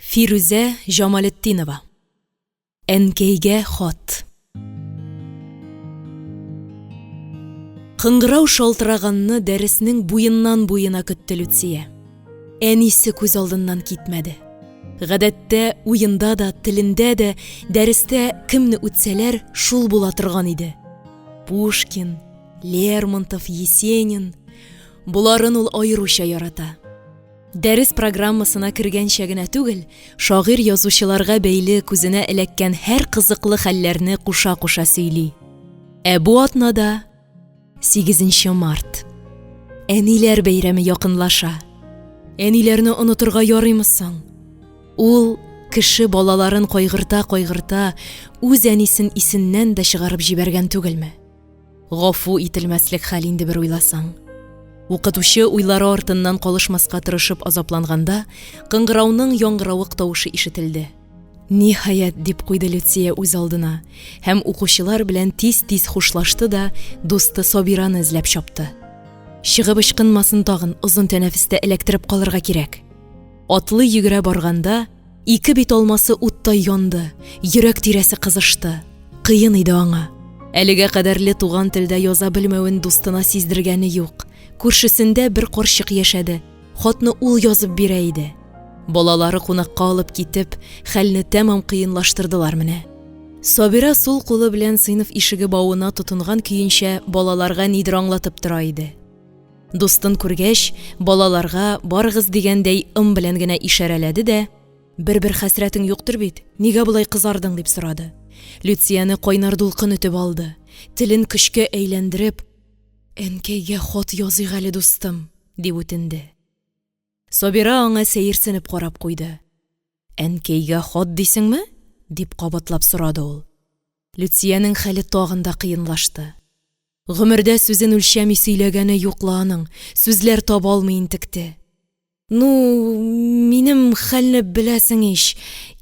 Фирүзә Җамалетдинова. Әнкәйгә хат. Кыңгырау шалтыраганны дәреснең буеннан-буена көтте Люция. Әнисе күз алдыннан китмәде. Гадәттә, уенда да, телендә дә, дәрестә кемне үтсәләр, шул була торган иде. Пушкин, Лермонтов, Есенин боларын ул аеруча ярата. Дәрес программасына кергәнчә генә түгел, шагыйрь-язучыларга бәйле күзенә эләккән һәр кызыклы хәлләрне куша-куша сөйли. Ә бу атнада 8 март. Әниләр бәйрәме якынлаша. Әниләрне онытырга ярыймы соң? Ул кеше балаларын кайгырта-кайгырта үз әнисен исеннән дә чыгарып җибәргән түгелме? Гафу ителмәслек хәл инде бер уйласаң. Укытучы уйлары артыннан калышмаска тырышып азапланганда, кыңгырауның яңгыравык тавышы ишетелде. Ниһаять, дип куйды Люция үз алдына һәм укучылар белән тиз-тиз хушлашты да дусты Сабираны эзләп чапты. Чыгып ычкынмасын тагын, озын тәнәфестә эләктереп калырга кирәк. Атлый йөгерә барганда, ике бит алмасы уттай янды, йөрәк тирәсе кызышты. Кыен иде аңа. Әлегә кадәрле туган телдә яза белмәвен дустына сиздергәне юк. Күршесендә бер карчык яшәде, хатны ул язып бирә иде. Балалары кунакка алып китеп, хәлне тәмам кыенлаштырдылар менә. Сабира сул кулы белән сыйныф ишеге бавына тотынган көенчә балаларга нидер аңлатып тора иде. Дустын күргәч, балаларга барыгыз дигәндәй ым белән генә ишарәләде дә, Бер-бер хәсрәтең юктыр бит, нигә болай кызардың, дип сорады. Люцияне кайнар дулкын өтеп алды. Телен көчкә әйләндереп, Әнкәйгә хат языйк әле, дустым, дип үтенде. Сабира аңа сәерсенеп карап куйды. Әнкәйгә хат дисеңме? дип кабатлап сорады ул. Люциянең хәле тагын да кыенлашты. Гомердә сүзен үлчәми сөйләгәне юк ла аның, сүзләр таба алмый интекте. Ну, минем хәлне беләсең ич,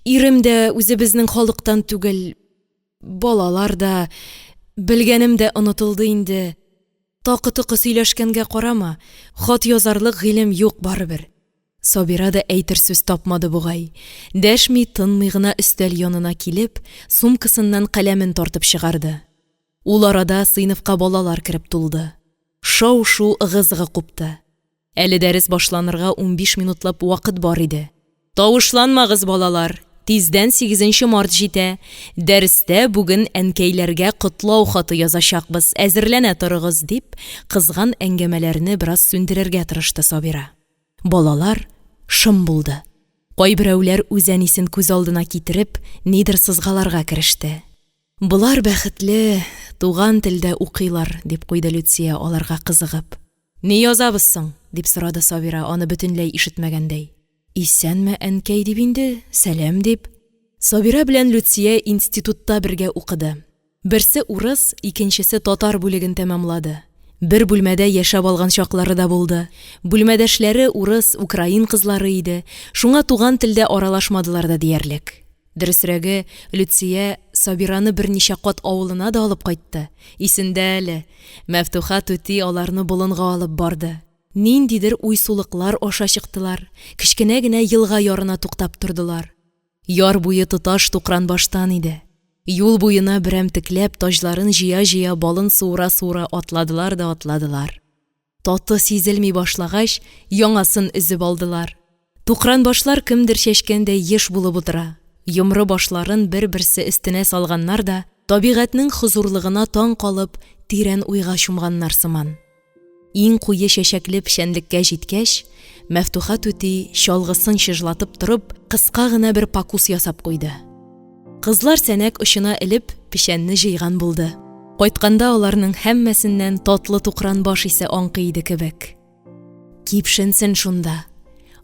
ирем дә үзебезнең халыктан түгел, балалар да, белгәнем дә онытылды инде. Такы-токы сөйләшкәнгә карама, хат язарлык гыйлем юк барыбер. Сабира да әйтер сүз тапмады бугай. Дәшми-тынмый гына өстәл янына килеп, сумкасыннан каләмен тартып чыгарды. Ул арада сыйныфка балалар кереп тулды. Шау-шу, ыгы-зыгы купты. Әле дәрес башланырга 15 минутлап вакыт бар иде. Тавышланмагыз, балалар, тиздән сигезенче март җитә. Дәрестә бүген әнкәйләргә котлау хаты язачакбыз, әзерләнә торыгыз, дип, кызган әңгәмәләрне бераз сүндерергә тырышты Сабира. Балалар шым булды. Кайберәүләр үз әнисен күз алдына китереп, нидер сызгаларга кереште. Болар бәхетле, туган телдә укыйлар, дип куйды Люция, аларга кызыгып. Ни язабыз соң? дип сорады Сабира, аны бөтенләй ишетмәгәндәй. Исәнме, әнкәй, дип инде, сәлам дип. Сабира белән Люция институтта бергә укыды. Берсе урыс, икенчесе татар бүлеген тәмамлады. Бер бүлмәдә яшәп алган чаклары да булды. Бүлмәдәшләре урыс, украин кызлары иде, шуңа туган телдә аралашмадылар да диярлек. Дөресрәге, Люция Сабираны берничә кат авылына да алып кайтты. Исендә әле, Мәфтуха түти аларны болынга алып барды. Ниндидер уйсулыклар аша чыктылар, кечкенә генә елга ярына туктап тордылар. Яр буе тоташ тукранбаштан иде. Юл буена берәмтекләп таҗларын җыя-җыя балын суыра-суыра атладылар да атладылар. Таты сизелми башлагач, яңасын өзеп алдылар. Тукранбашлар кемдер чәчкәндәй еш булып утыра. Йомры башларын бер-берсе өстенә салганнар да, табигатьнең хозурлыгына таң калып, тирән уйга чумганнар сыман. Иң куе чәчәкле печәнлеккә җиткәч, Мәфтуха түти, чалгысын чыжлатып торып, кыска гына бер пакус ясап куйды. Кызлар сәнәк очына элеп, печәнне җыйган булды. Кайтканда аларның һәммәсеннән татлы тукранбаш исе аңкый иде кебек. Кипшенсен шунда.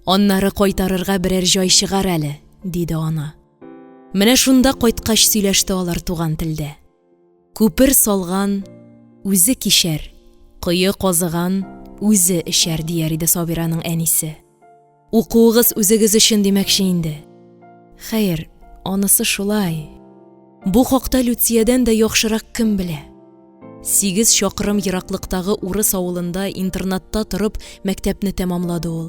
Аннары кайтарырга берәр җай чыгар әле, диде ана. Менә шунда кайткач сөйләште алар туган телдә. Күпер салган, үзе кичәр, кое казыган, үзе эчәр, дияр иде Сабираның әнисе. Укуыгыз үзегез өчен димәкче инде. Хәер, анысы шулай. Бу хакта Люциядән дә яхшырак кем белә? 8 чакрым ераклыктагы урыс авылында интернатта торып мәктәпне тәмамлады ул.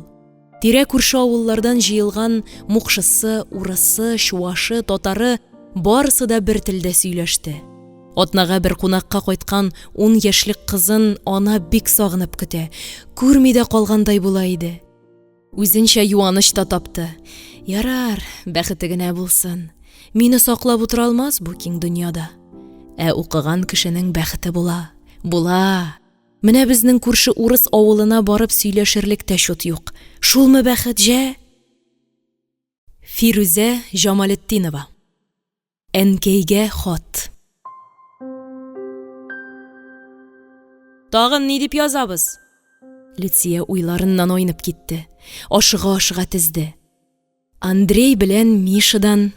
Тирә-күрше авыллардан җыелган мукшысы, урысы, чувашы, татары – барысы да бер телдә сөйләште. Атнага бер кунакка кайткан ун яшьлек кызын ана бик сагынып көтә, күрми дә калгандай була иде. Үзенчә юаныч та тапты. Ярар, бәхете генә булсын. Мине саклап утыра алмас бу киң дөньяда. Ә укыган кешенең бәхете була. Була. Менә безнең күрше урыс авылына барып сөйләшерлек тә чут юк. Шулмы бәхет, җә? Фирүзә Җамалетдинова. Әнкәйгә хат. Тагын ни дип язабыз? Люция уйларыннан айнып китте. Ашыга-ашыга тезде. Андрей белән Мишадан,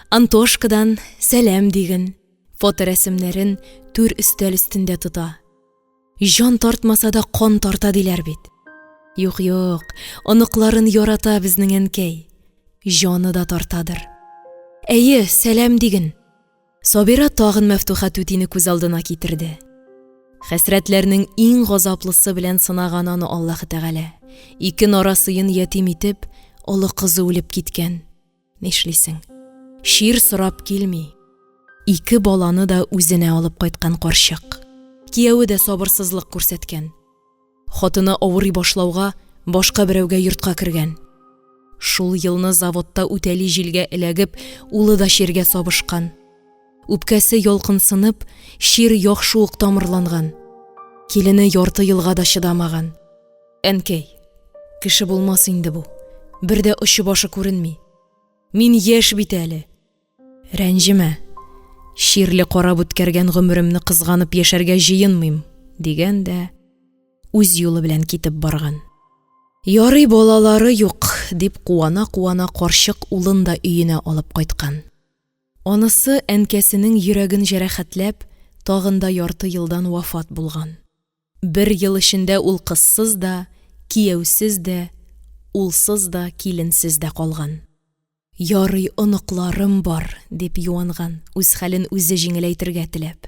Антошкадан сәлам диген. Фоторәсемнәрен түр өстәл өстендә тота. Җан тартмаса да кан тарта диләр бит. Юк, юк, оныкларын ярата безнең әнкәй. Җаны да тартадыр. Әйе, сәлам диген. Сабира тагын Мәфтуха түтине күз алдына китерде. Хәсрәтләрнең иң газаплысы белән сынаган аны Аллаһы Тәгалә. Ике нарасыен ятим итеп, олы кызы үлеп киткән. Нишлисең? Чир сорап килми. Ике баланы да үзенә алып кайткан карчык. Кияве дә сабырсызлык күрсәткән. Хатыны авырый башлауга, башка берәүгә йортка кергән. Шул елны заводта үтәли җилгә эләгеп, улы да чиргә сабышкан. Үпкәсе ялкынсынып, чир яхшы ук тамырланган. Килене ярты елга да чыдамаган. Әнкәй, кеше булмас инде бу. Бер дә очы-башы күренми. Мин яшь бит әле. Рәнҗемә. Чирле карап үткәргән гомеремне кызганып яшәргә җыенмыйм, дигән дә үз юлы белән китеп барган. Ярый балалары юк, дип куана-куана карчык улын да өенә алып кайткан. Анысы әнкәсенең йөрәген җәрәхәтләп, тагын да ярты елдан вафат булган. Бер ел эчендә ул кызсыз да, кияүсез дә, улсыз да, киленсез дә калган. Ярый, оныкларым бар, дип юанган, үз хәлен үзе җиңеләйтергә теләп.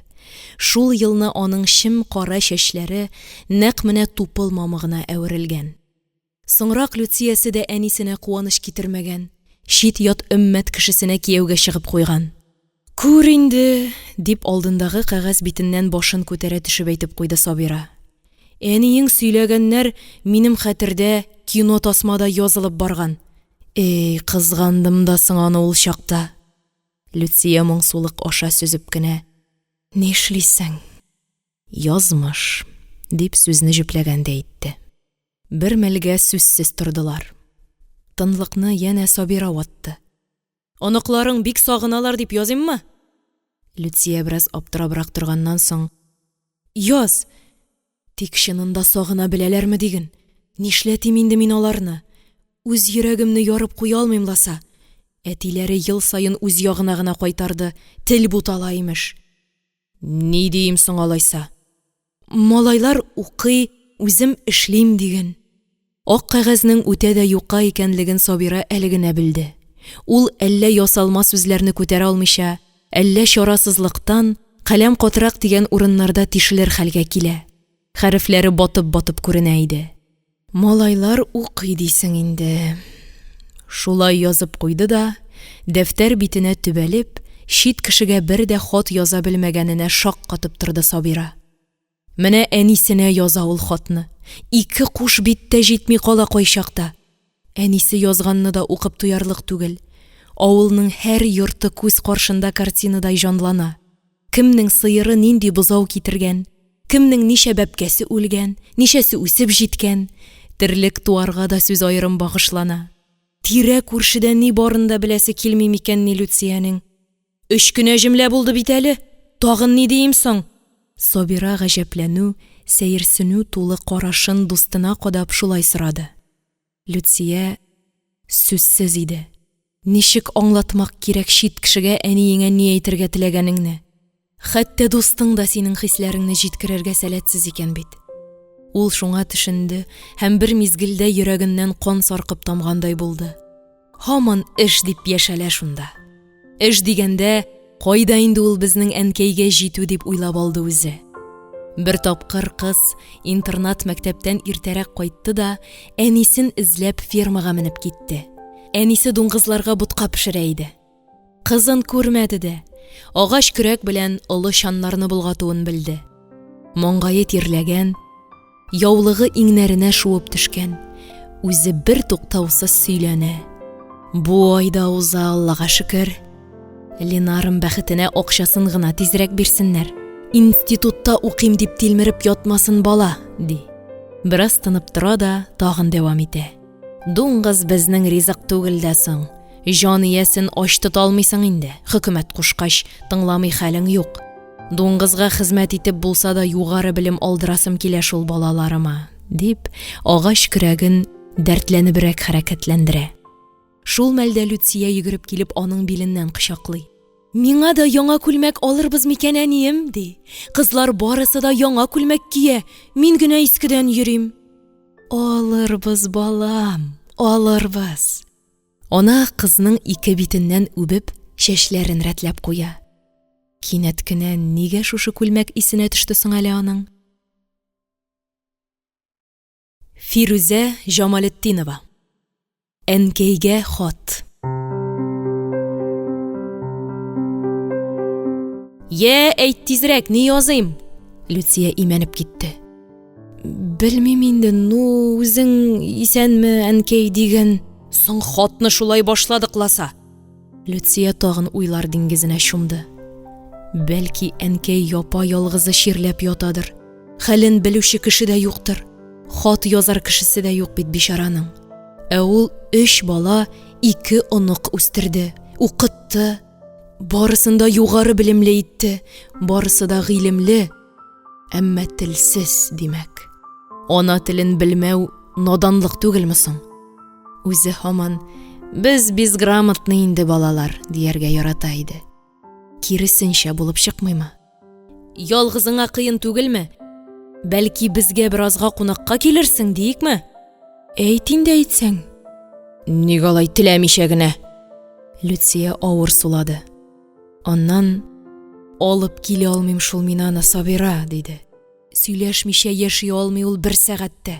Шул елны аның чем-кара чәчләре нәкъ менә тупыл мамыгына әверелгән. Соңрак Люциясе дә әнисенә куаныч китермәгән, чит-ят өммәт кешесенә кияүгә чыгып куйган. Күр инде, дип алдындагы кәгазь битеннән башын күтәрә төшеп әйтеп куйды Сабира. Әниең сөйләгәннәр минем хәтердә кино тасмадай язылып барган. Эй, кызгандым да соң аны ул чакта. Люция моңсулык аша сөзеп кенә, Нишлисең? Язмыш, дип сүзне җөпләгәндәй итте. Бер мәлгә сүзсез тордылар. Тынлыкны янә Сабира ватты. Оныкларың бик сагыналар дип языйммы? Люция бераз аптырабрак торганнан соң, Яз! Тик чынында сагына беләләрме диген. Нишләтим инде мин аларны? Үз йөрәгемне ярып куя алмыйм ласа. Әтиләре ел саен үз ягына гына кайтарды, тел бутала, имеш. Ни диим соң алайса? Малайлар укый, үзем эшлим диген. Ак кәгазьнең үтә дә юка икәнлеген Сабира әле генә белде. Ул әллә ясалма сүзләрне күтәрә алмыйча, әллә чарасызлыктан, каләм катырак дигән урыннарда тишелер хәлгә килә. Хәрефләре батып-батып күренә иде. Малайлар укый дисең инде. Шулай язып куйды да, дәфтәр битенә төбәлеп, чит кешегә бер дә хат яза белмәгәненә шаккатып торды Сабира. Менә әнисенә яза ул хатны. Ике куш бит тә җитми кала кайчакта. Әнисе язганны да укып туярлык түгел. Авылның һәр йорты күз каршында картинадай җанлана. Кемнең сыеры нинди бозау китергән, кемнең ничә бәбкәсе үлгән, ничәсе үсеп җиткән, терлек-туарга да сүз аерым багышлана. Тирә-күршедә ни барын да беләсе килми микәнни Люциянең? Өч кенә җөмлә булды бит әле, тагын ни диим соң? Сабира гаҗәпләнү, сәерсенү тулы карашын дустына кадап шулай сорады. Люция сүзсез иде. Ничек аңлатмак кирәк чит кешегә әниеңә ни әйтергә теләгәнеңне? Хәтта дустың да синең хисләреңне җиткерергә сәләтсез икән бит. Ул шуңа төшенде һәм бер мизгелдә йөрәгеннән кан саркып тамгандай булды. Һаман эш дип яшәлә шунда. Эш дигәндә, кайда инде ул безнең әнкәйгә җитү дип уйлап алды үзе. Бер тапкыр кыз интернат мәктәптән иртәрәк кайтты да әнисен эзләп фермага менеп китте. Әнисе дуңгызларга ботка пешерә иде. Кызын күрмәде дә, агач көрәк белән олы чаннарны болгатуын белде. Маңгае тирләгән, яулыгы иңнәренә шуып төшкән, үзе бер туктаусыз сөйләнә. Бу айда уза, Аллага шөкер. Ленарым бәхетенә акчасын гына тизрәк бирсеннәр. Институтта укыйм дип тилмереп ятмасын бала, ди. Бераз тынып тора да тагын дәвам итә. Дуңгыз безнең ризык түгел дә соң. Җан иясен ач тота алмыйсың инде, хөкүмәт кушкач, тыңламый хәлең юк. Дуңгызга хезмәт итеп булса да югары белем алдырасым килә шул балаларыма, дип, агач көрәген дәртләнебрәк хәрәкәтләндерә. Шул мәлдә Люция йөгереп килеп аның биленнән кочаклый. Миңа да яңа күлмәк алырбыз микән, әнием? ди. Кызлар барысы да яңа күлмәк кия, мин генә искедән йөрим. Алырбыз, балам, алырбыз. Ана кызның ике битеннән үбеп, чәчләрен рәтләп куя. Кинәт кенә нигә шушы күлмәк исенә төште соң әле аның? Фирүзә Җамалетдинова. Әнкәйгә хат. Йә, әйт тизрәк, ни языйм? Люция имәнеп китте. Белмим инде, ну, үзең исәнме, әнкәй диген. Соң хатны шулай башладык ласа. Люция тагын уйлар диңгезенә чумды. Бәлки, әнкәй япа-ялгызы чирләп ятадыр. Хәлен белүче кеше дә юктыр. Хат язар кешесе дә юк бит бичараның. Ә ул өч бала, ике онык үстерде, укытты. Барысын да югары белемле итте, барысы да гыйлемле, әмма телсез, димәк. Ана телен белмәү наданлык түгелме соң? Үзе һаман без безграмотный инде балалар дияргә ярата иде. Киресенчә булып чыкмыймы? Ялгызыңа кыен түгелме? Бәлки безгә беразга кунакка килерсең, диикме? Әйт инде әйтсәң. Ник алай теләмичә генә? Люция авыр сулады. Аннан алып килә алмыйм шул мин аны, Сабира, диде. Сөйләшмичә яши алмый ул бер сәгать тә.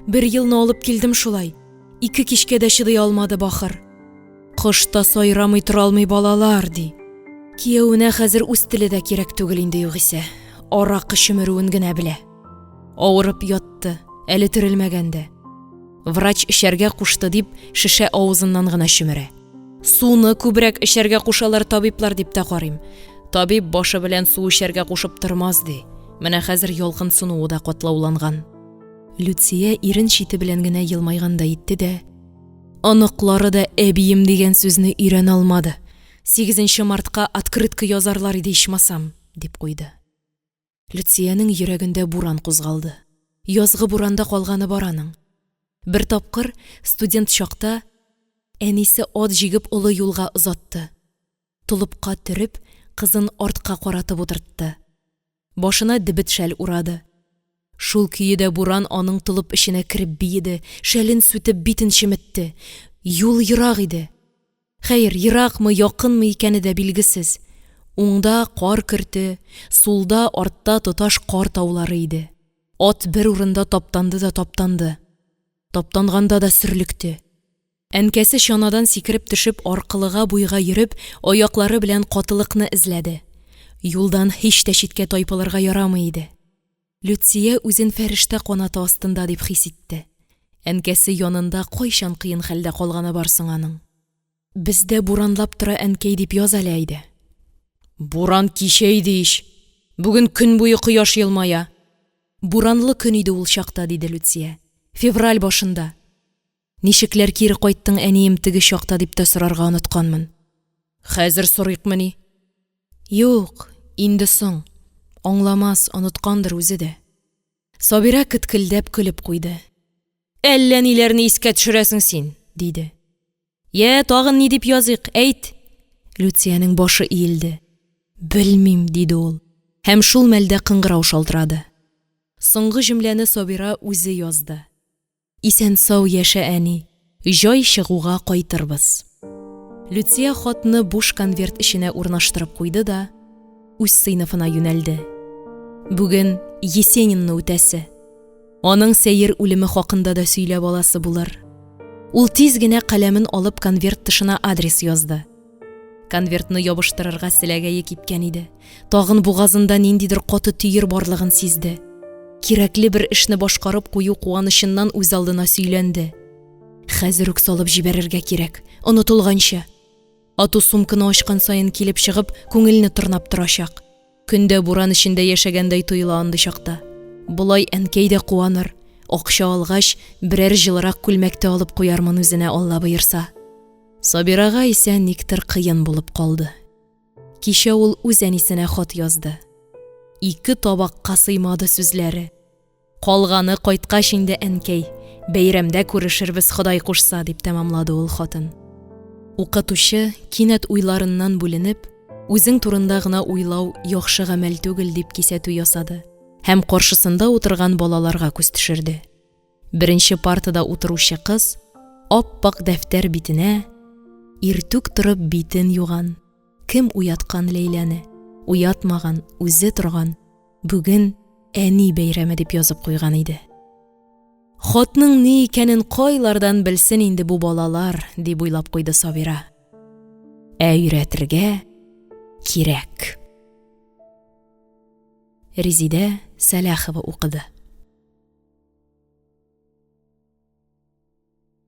Бер елны алып килдем шулай. Ике кичкә дә чыдый алмады бахыр. Кош та сайрамый тора алмый балалар, ди. Киявенә хәзер үз теле дә кирәк түгел инде югыйсә. Аракы чөмерүен генә белә. Авырып ятты, әле терелмәгән дә. Врач эчәргә кушты дип, шешә авызыннан гына чөмерә. Суны күбрәк эчәргә кушалар табиблар дип тә карыйм. Табиб башы белән су эчәргә кушып тормас, ди. Менә хәзер ялкынсынуы да катлауланган. Люция ирен чите белән генә елмайгандай итте дә, Оныклары да әбием дигән сүзне өйрәнә алмады. Сигезенче мартка открытка язарлар иде ичмасам, дип куйды. Люциянең йөрәгендә буран кузгалды. Язгы буранда калганы бар аның. Бер тапкыр, студент чакта, әнисе ат җигеп олы юлга озатты. Толыпка төреп, кызын артка каратып утыртты. Башына дебет шәл урады. Шул көе дә буран аның толып эченә кереп биеде, шәлен сүтеп битен чеметте. Юл ерак иде. Хәер, еракмы, якынмы икәне дә билгесез. Уңда кар көрте, сулда, артта тоташ кар таулары иде. Ат бер урында таптанды да таптанды. Таптанганда да сөрлекте. Әнкәсе чанадан сикереп төшеп, аркылыга-буйга йөреп, аяклары белән катылыкны эзләде. Юлдан һич тә читкә тайпылырга ярамый иде. Люция үзен фәрештә канаты астында дип хис итте. Әнкәсе янында кайчан кыен хәлдә калганы бар соң аның? Бездә буранлап тора, әнкәй, дип яз әле әйдә. Буран кичә иде ич. Бүген көн буе кояш елмая. Буранлы көн иде ул чакта, диде Люция. Февраль башында. Ничекләр кире кайттың, әнием, теге чакта дип тә сорарга онытканмын. Хәзер сорыйкмыни? Юк, инде соң. Аңламас, оныткандыр үзе дә. Сабира кеткелдәп көлеп куйды. Әллә ниләрне искә төшерәсең син, диде. Йә, тагын ни дип языйк, әйт. Люциянең башы иелде. Белмим, диде ул. Һәм шул мәлдә кыңгырау шалтырады. Соңгы җөмләне Сабира үзе язды. Исән-сау яшә, әни, җай чыгуга кайтырбыз. Люция хатны буш конверт эченә урнаштырып куйды да үз сыйныфына юнәлде. Бүген Есенинны үтәсе. Аның сәер үлеме хакында да сөйләп аласы булыр. Ул тиз генә каләмен алып конверт тышына адрес язды. Конвертны ябыштырырга селәгәе кипкән иде. Тагын бугазында ниндидер каты төер барлыгын сизде. Кирәкле бер эшне башкарып кую куанычыннан үзалдына сөйләнде. Хәзер үк салып җибәрергә кирәк, онытылганчы. Ату сумканы ачкан саен килеп чыгып, күңелне тырнап торачак. Көн дә буран эчендә яшәгәндәй тоела андый чакта. Болай әнкәй дә куаныр, акча алгач, берәр җылырак күлмәк тә алып куярмын үзенә, Алла боерса. Сабирага исә никтер кыен булып калды. Кичә ул үз әнисенә хат язды. Ике табакка сыймады сүзләре. Калганы кайткач инде, әнкәй, бәйрәмдә күрешербез, Ходай кушса, дип тәмамлады ул хатын. Укытучы, кинәт уйларыннан бүленеп, үзең турында гына уйлау яхшы гамәл түгел, дип кисәтү ясады һәм каршысында утырган балаларга күз төшерде. Беренче партада утыручы кыз ап-ак дәфтәр битенә иртүк торып битен юган, кем уяткан Ләйләне, уятмаган, үзе торган, Бүген әни бәйрәме дип язып куйган иде. Хатның ни икәнен кайлардан белсен инде бу балалар, дип уйлап куйды Сабира. Ә өйрәтергә кирәк. Резидә Сәләхова укыды.